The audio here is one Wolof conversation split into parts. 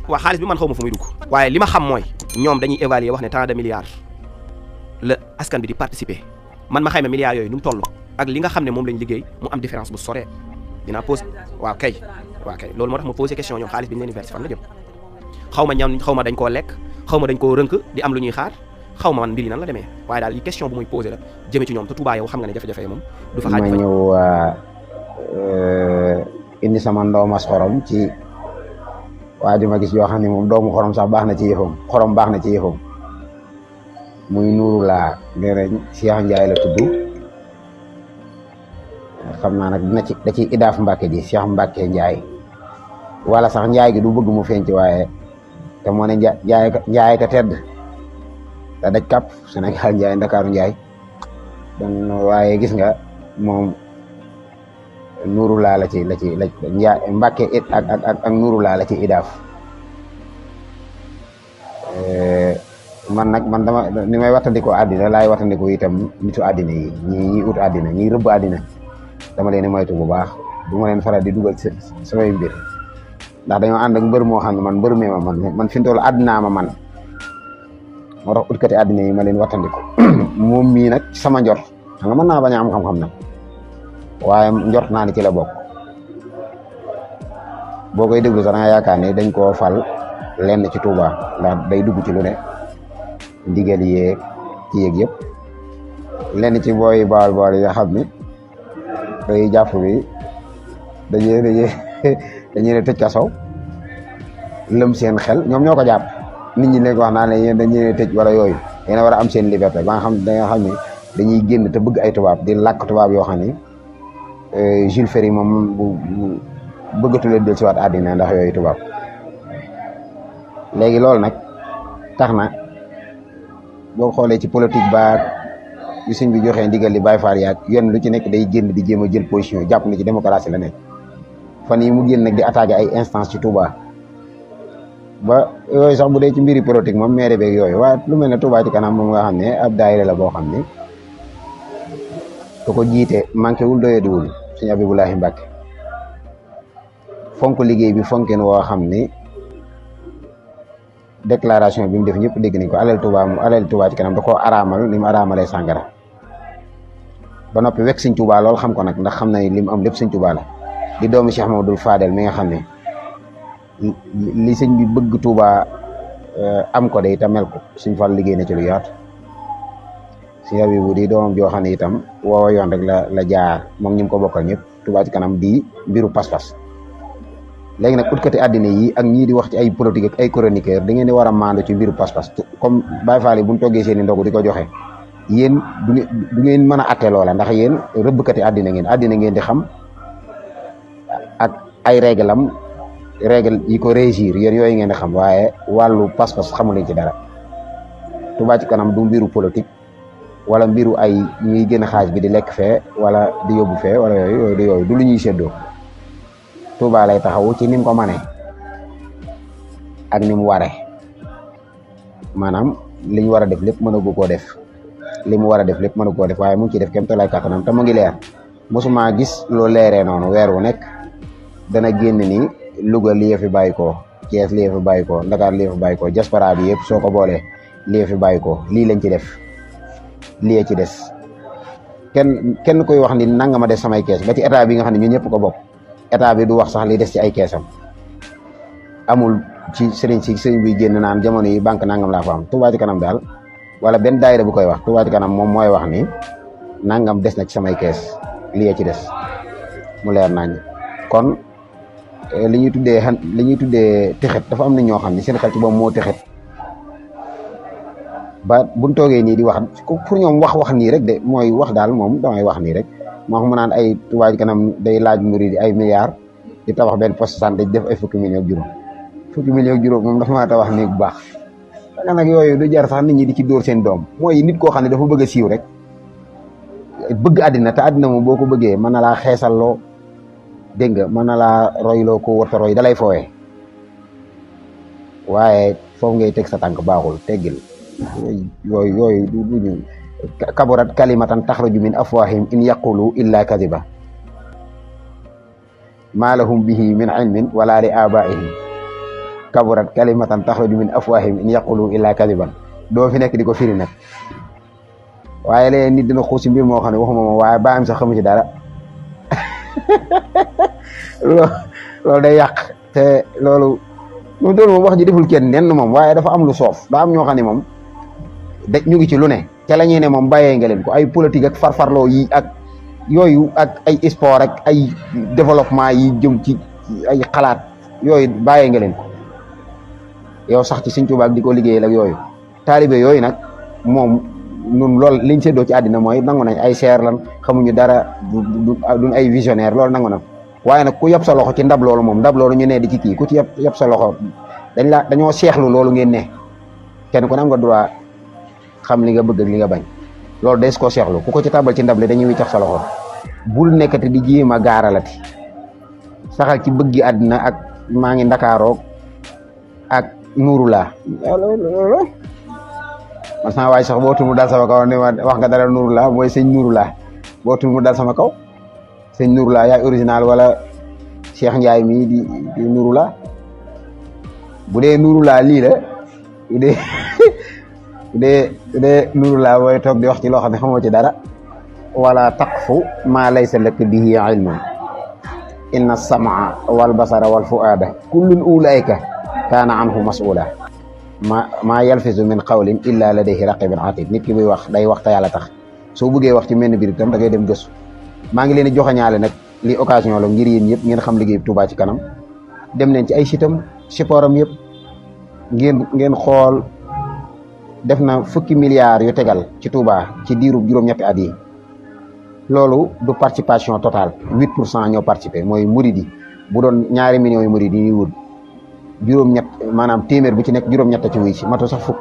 waa xaalis bi man xaw ma fu muy dugg waaye li ma xam mooy ñoom dañuy évaluer wax ne tant de milliards la askan bi di participer man ma xayma milliards yooyu nu mu toll ak li nga xam ne moom lañ liggéey mu am différence bu soree dinaa pose waaw kay loolu moo tax ma posé question ñoom xaalis bi ñu leen versé fan la jëm xaw ma dañ koo lekk xaw ma dañ koo rënk di am lu ñuy xaar xaw ma man mbir yi nan la demee waaye daal li question bu muy posé la jëme ci ñoom te Touba yow xam nga ne jafe-jafe moom du fa xaaj ma ñëw indi sama ndoomas xorom ci waa ju ma gis yoo xam ne moom doomu xorom sax baax na ci yëfam xorom baax na ci yëfam muy nuuru laa nenañ Cheikh Ndiaye la tudd xam naa nag da ci idaaf Mbàkke ji Cheikh Mbàkke Ndiaye wala sax Ndiaye gi du bëgg mu feeñ ci waaye te moo ne Ndiaye ka tedd da daj kàpp Sénégal Ndiaye Ndakaaru Ndiaye don waaye gis nga moom nuuru laa la Ndiaye Mbàkke it ak nuuru laa la ci idaaf man dama ni may wattandikoo àddina laay wattandikoo itam nitu àddina yi ñi ut àddina ñi rëbb àddina dama leen moytu bu baax du ma leen faral di dugal samay mbir ndax dañoo ànd ak mbër moo xam ne man mbër mee ma man fi mu toll àddinaa ma man moo tax utkati àddina yi ma leen wattandiko moom mii nag sama njort xam nga mën naa bañ a am xam-xam nag waaye njort naa ni ci la bokk boo koy déglu sax da nga yaakaar ne dañ koo fal lenn ci Touba ndax day dugg ci lu ne ndigal yeeg ci yeeg yëpp lenn ci booy baal yi nga xam ni day jàpp bi dañuy ne tëj kaso lëm seen xel ñoom ñoo ko jàpp nit ñi léegi wax naa ne yéen dañuy ne tëj wala yooyu yéen a war a am seen liberté ba nga xam ne dañuy génn te bëgg ay tubaab di làkk tubaab yoo xam ni Jules Ferry moom bu bëggatu leen del si waat àddina ndax yooyu tubaab léegi loolu nag tax na boo xoolee ci politique ba yu sëñ bi joxee ndigal li Baye Fall yaag yoon lu ci nekk day génn di jéem a jël position jàpp na ci démocratie la nekk fan yi mu génn nag di attaqué ay instance ci Touba ba yooyu sax bu dee ci mbiri politique moom maire beeg yooyu waaye lu mel ne Touba ci kanam moom nga xam ne ab daayira la boo xam ne ku ko jiite manqué wul doyadiwul sëñ Abibulahi Mbàkke fonk liggéey bi fonken woo xam ne déclaration bi mu def ñëpp dégg nañ ko alal Touba ci kanam da koo araamal ni mu araamalee sàngara ba noppi wekk sëñ Touba lool xam ko nag ndax xam na ni li mu am lépp sëñ Touba la di doomu Cheikh Mamadou Fadel mi nga xam ne li sëñ bi bëgg Touba am ko de itam mel ko suñ Fall liggéey na ci lu yaatu sëñ Abibu di doomam joo xam ne itam woowa yoon rek la jaar moom ñi mu ko bokkal ñëpp Touba ci kanam di mbiru pas-pas léegi nag utkati àddina yi ak ñii di wax ci ay politique ak ay chroniqueur da ngeen di war a maandu ci mbiru pas-pas comme Baye Fall yi bu ñu toggee seen i ndogu di ko joxe yéen du ngeen mën a atte loola ndax yéen rëbbkati àddina ngeen di xam ak ay règle yi ko régir yéen yooyu ngeen di xam waaye wàllu pas-pas xamu leen ci dara Touba ci kanam du mbiru politique wala mbiru ay ñuy gën a xaaj bi di lekk fee wala di yóbbu fee wala yooyu du lu ñuy séddoo Touba lay taxawu ci nim ko manee ak ni mu waree maanaam li ñu war a def lépp mënagu koo def li mu war a def lépp mënagu koo def waaye mu ngi ciy def kéem tolluwaay kattanam te mu ngi leer mosuma gis loo leeree noonu weer wu nekk dana génn ni Louga lii fi bàyyi ko Thiès lii fi bàyyi ko Dakar lii fi bàyyi ko diaspora bi yëpp soo ko boolee lii fi bàyyi ko lii lañ ci def lii ci des kenn koy wax ni nanga ma def samay kees ba ci état bi nga xam ne ñun ñëpp ko bokk. état bi du wax sax li des ci ay keesam amul ci sëriñ bi génn naan jamono yi banque nangam laa fa am Touba ci kanam daal wala benn daayira bu koy wax Touba ci kanam moom mooy wax ni nangam des na ci samay kees lii ci des mu leer nañ kon li ñuy tuddee texet dafa am na ñoo xam ne seen xel ci boobu moo texet ba buñ toogee nii di wax pour ñoom wax nii rek de mooy wax daal moom damay wax nii rek moo xam mu naan ay Touba ci kanam day laaj murid ay milliards di tabax benn poste santé def ay fukki millions ak juróom moom dafa maa tabax nii bu baax danga nag yooyu du jar sax nit ñi di ci dóor seen doom mooy nit koo xam ne dafa bëgg a siiw rek bëgg àddina te àddina moom boo ko bëggee mën na laa xeesalloo dégg nga mën na laa royloo ko warta roy dalay fooyee waaye foofu ngay teg sa tànk baaxul teggil yooyu du ñu kaburat kalimatan taxraju min afwahim in yaqulu illa kadiba ma lahum bihi min ilmin wala li abaihim kaburat kalimatan taxruju min afwahim in yaqulu illa kadiban doo fi nekk di ko firi nag waaye léegi nit dina xuus si mbir moo xam ne waxuma moom waaye baam sax xamu ci dara loolu day yàq te loolu moom doon moom wax ji deful kenn nenn moom waaye dafa am lu soof daa am ñoo xam ne moom da ñu ngi ci lu ne te la ñuy ne moom bàyyee nga leen ko ay politique ak farfarloo yi ak yooyu ak ay sport ak ay développement yi jëm ci ay xalaat yooyu bàyyee nga leen ko yow sax ci Sëñ Tuubaa ak di ko liggéeyal ak yooyu taalibe yooyu nag moom nun loolu liñ seddoo ci àddina mooy nangu nañ ay seer lan xamuñu dara duñ ay visionnaire loolu nangu na waaye nag ku yab sa loxo ci ndab loolu moom ndab loolu ñu ne di ci kii ku ci yab sa loxo dañoo seexlu loolu ngeen ne kenn ku ne am nga droit xam li nga bëgg ak li nga bañ loolu des koo seexlu ku ko ci tabal ci ndab li dañuy wiccax sa loxo bul nekkati di jéem a gaaralati saxal ci bëggi àddina ak maa ngi ndakaaroog ak nuuru laa man sama waay sax boo tul mu dal sama kaw ne ma wax nga dara nuuru laa mooy sëñ nuuru laa boo tul mu dal sama kaw sëñ nuuru laa yaay original wala Cheikh Ndiaye mii di nuuru laa bu dee nuuru laa lii la bu dee nuuru laa mooy toog di wax ci loo xam ne xamoo ci dara wala taqfu ma laysa laka bihi ilmun inna samaa wal basara wal fuada kullun ulaika kaana anhu mas'ula maa yalfizu min qawlin illa ladayhi raqibun atid nit ki buy wax day wax te yàlla tax soo bëggee wax ci menn biir itam da ngay dem gëstu maa ngi leen di joxañaale nag li occasion la ngir yéen ñëpp ngeen xam liggéey Touba ci kanam dem leen ci ay sitam supportam yëpp ngeen xool def na fukki milliards yu tegal ci Touba ci diiru juróom-ñetti at yi loolu du participation totale 8% ñoo participé mooy murid yi bu doon 2 millions yu murid yi ñuy wut juróom-ñett maanaam téeméer bu ci nekk juróom-ñett ci wuy si matu sax fukk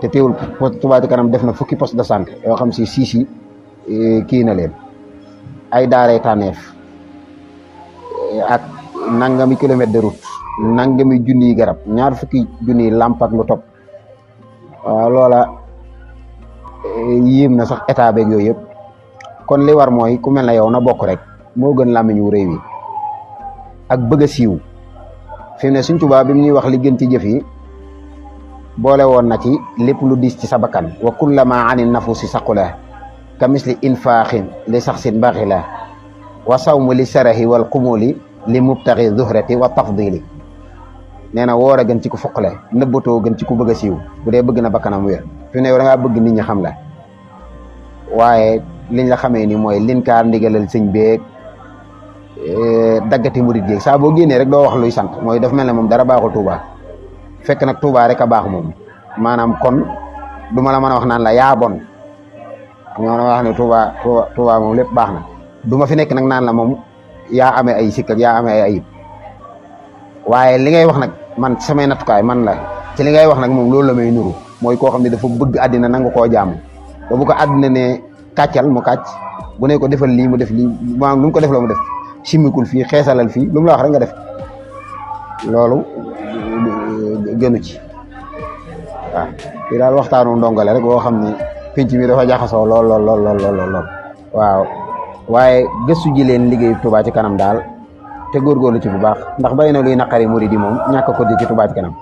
te teewul Touba ci kanam def na fukki poste de santé yoo xam si siis yi kii na leen ay daaray tànneef ak nangami kilomètre de route nangami junniy garab 20 junniy lamp ak lu topp waaw loola yéem na sax état beeg yooyu yëpp kon li war mooy ku mel na yow na bokk rek moo gën làmmiñ wu réew yi ak bëgg a siiw fi mu ne Sëñ Tuubaa bi mu ñuy wax li gën ci jëf yi boole woon na ci lépp lu diis ci sa bakkan wa kullama ani nafusi saqula ka misli infaaxin li saxsin baxila wa sawmu li sarahi wal qumuli li mubtaxi zuhrati wa tafdili nee na woor a gën ci ku fuqale nëbbatoo gën ci ku bëgg a siiw bu dee bëgg na bakkanam wér fi mu ne yow da ngaa bëgg nit ñi xam la waaye liñ la xamee ni mooy linkaar ndigalal sëñ beeg daggati murid yeeg saa boo génnee rek doo wax luy sant mooy daf mel ne moom dara baaxul Touba fekk nag Touba rek a baax moom maanaam kon du ma la mën a wax naan la yaa bon ñoo na wax ne Touba moom lépp baax na du ma fi nekk nag naan la moom yaa amee ay sikk ak yaa amee ay ayib waaye li ngay wax nag man samay nattukaay man la ci li ngay wax nag moom loolu la may nuru mooy koo xam ne dafa bëgg àddina nangu koo jaamu ba bu ko àddina ne kàccal mu kàcc bu ne ko defal lii mu def lii maanaam lu mu ko def la mu def simmikul fii xeesalal fii lu mu la wax rek nga def loolu gënu ci waaw fii daal waxtaanu ndongale rek boo xam ne penc mi dafa jaxasoo lool waaw waaye gëstu ji leen liggéey Touba ci kanam daal te góorgóorlu ci bu baax ndax bàyyi na luy naqari murid yi moom ñàkk ko di ci Touba ci kanam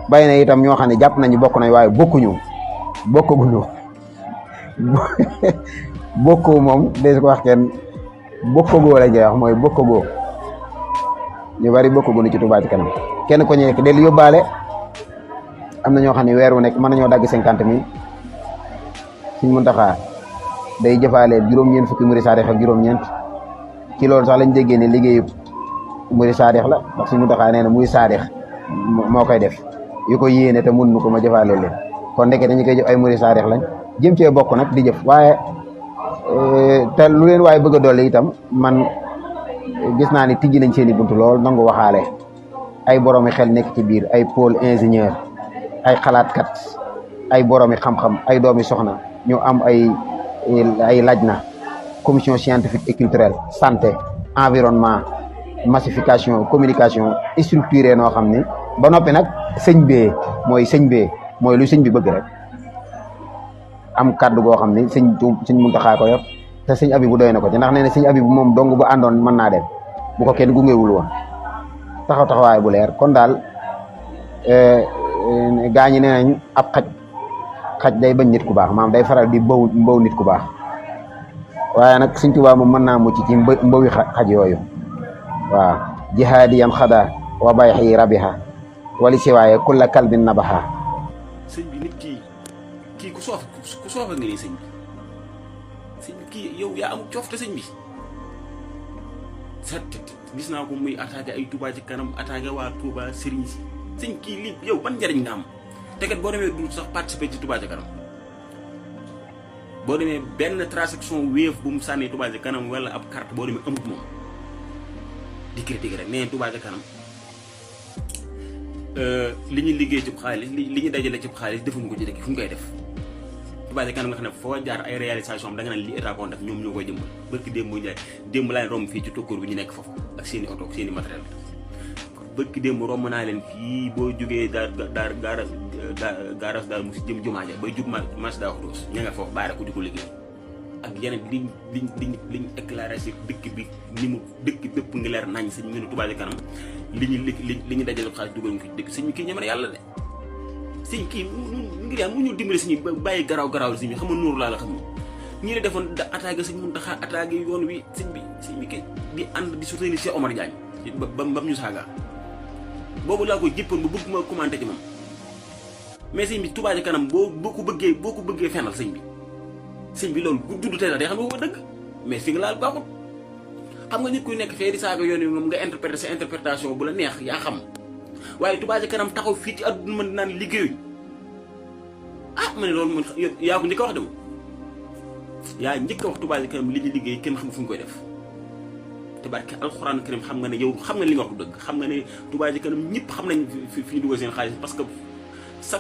bàyyi na itam ñoo xam ne jàpp nañu bokk nañ waaye bokkaguñu bokkoo moom des ko wax kenn bokkagoo la ñuy wax mooy bokkagoo ñu bari bokkaguñu ci Touba ci kanam kenn ko ñekk del yóbbaale am na ñoo xam ne weer wu nekk mën nañoo dagg 50 000 Sëñ Muntaxa day jëfaaleel juróom-ñeent fukki murid saadix ak juróom-ñeent ci loolu sax lañ déggee ne liggéeyu murid saadix la ndax Sëñ Muntaxa nee na muy saadix moo koy def yu ko yéene te mun nu ko ma jëfaaleel leen kon ndeke dañu koy jëf ay murid saadix lañ jëm cee bokk nag di jëf waaye te lu leen waaye bëgg a dolli itam man gis naa ni tijji nañ seen i buntu lool nangu waxaale ay boroomi xel nekk ci biir ay pôle ingénieur ay xalaatkat ay boroomi xam-xam ay doomi soxna ñu am ay laaj na commission scientifique et culturelle santé environnement massification communication structuré noo xam ni ba noppi nag sëñ bee mooy lu sëñ bi bëgg rek am kàddu goo xam ni sëñ Muntaxa ko yor te sëñ Abibu doy na ko ci ndax nee na sëñ Abibu moom dong bu àndoon mën naa dem bu ko kenn gungewul woon taxawaay bu leer kon daal gaa ñi nee nañ ab xaj day bañ nit ku baax maam day faral di mbow nit ku baax waaye nag Sëñ Tuubaa moom mën naa mucc ci mbowi xaj yooyu waaw jihaadiyan xada wa bayxi rabiha wali siwaaye kulla kalbin nabaha. sëñ bi nit kii ku soof nga nii sëñ bi kii yow yaa am coof te sëñ bi gis naa ko muy attaqué ay Touba ci kanam attaqué waa Touba sëriñ si sëñ kii lii yow ban njariñ nga am te kat boo demee du sax participer ci Touba ci kanam boo demee benn transaction Wave bu mu sànnee Touba ci kanam wala ab carte boo demee amut moom di critique rek nee Touba ci kanam li ñu liggéey ci xaalis li ñu dajale ci xaalis defuñu ko ci dëkk fu ñu koy def Touba ci kanam nga xam ne foo jaar ay réalisation am da nga naan li état ko def ñoom ñoo koy jëmbal barki démb bu njaay démb laa leen romb fii ci tokkoor bi ñu nekk foofu ak seen i oto ak seen i matériel barki démb romb naa leen fii boo jógee gaaras daal mu si jëm jumaaja bay jub marché daa xudoos ña nga foofu baare ko di ko liggéey ak yeneen liñ éclairé si dëkk bi ni mu dëkk bépp ngi leer nañ sëñ ñu ne Touba ci kanam li ñu dajale xaalis dugal ñu ko dëkk sëñ kii ñeme na yàlla de sëñ kii ngir yàlla mu ñu dimbali sëñ bàyyi garaaw sëñ bi xam nga nuuru laa la xam ñi ne defoon da attaqué sëñ Muntaxa attaqué yoon wi sëñ bi kay di ànd di soutenir Cheikh Omar Diagne bam ñu saaga boobu laa koy jëppoon ba bëgg ma commenté ci moom mais sëñ bi Touba ci kanam boo ko bëggee fenal sëñ bi loolu bu dudd tey la day xam nga ko dëgg mais fi nga laal baaxut xam nga nit kuy nekk fee di saaga yoon wi moom nga interpréter sa interprétation bu la neex yaa xam waaye Touba ci kanam taxaw fii ci àdduna mën naan liggéey ma ne loolu man yaa ko njëkk a wax de moom yaa njëkk a wax Touba ci kanam li ñu liggéey kenn xam fu ñu koy def te barke alxuraan karim xam nga ne yow xam nga li nga wax du dëgg xam nga ne Touba ci kanam ñëpp xam nañ fi ñu dugal seen xaalis parce que sa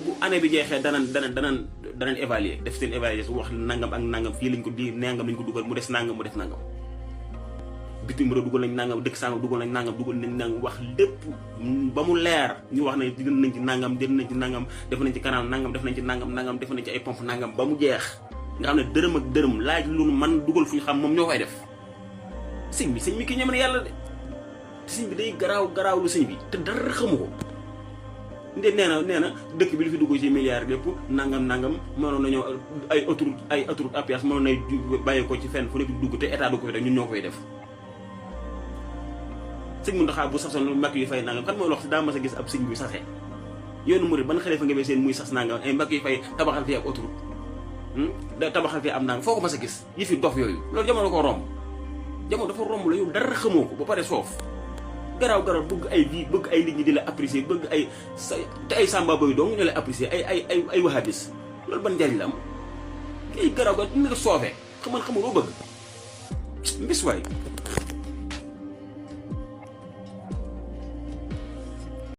bu année bi jeexee danañ évaluer def seen évaluation wax nangam ak nangam fii lañ ko di nangam lañ ko dugal mu des nangam mu def nangam bitim réew dugal nañ nangam dëkk sangam dugal nañ nangam wax lépp ba mu leer ñu wax ne dina nañ ci nangam def nañ ci nangam def nañ ci kanam nangam def nañ ci nangam def nañ ci ay pompe nangam ba mu jeex nga xam ne dërëm ak dërëm laaj lu man dugal fu ñu xam moom ñoo koy def sëñ bi kii ñeme na yàlla de sëñ bi day garaaw lu sëñ bi te dara xamu ko nde nee na dëkk bi li fi dugg ci milliards lépp nangam mënoon nañoo ay autoroute à péage mënoon nay bàyyi ko ci fenn fu nekk dugg te état du ko fi def ñun ñoo koy def sëñ Muntaxa bu sasoon mbakk yu fay nangam kan mooy wax si daa mas a gis ab sëñ buy sasee yoonu murid ban xalifa nga seen muy sas nangam ay mbakk yu fay tabaxal fii ab autoroute tabaxal fii am nangam foo ko mas a gis yi fi dof yooyu loolu jamono ko romb jamono dafa romb la yow dara xamoo ko ba pare soof garaaw bëgg ay vie bëgg ay nit ñi di la apprécier bëgg te ay samba boy dong ñu lay apprécier ay wahabis loolu ban njariñ la am kii garaaw ñu nga soofee xamal loo bëgg mbis waay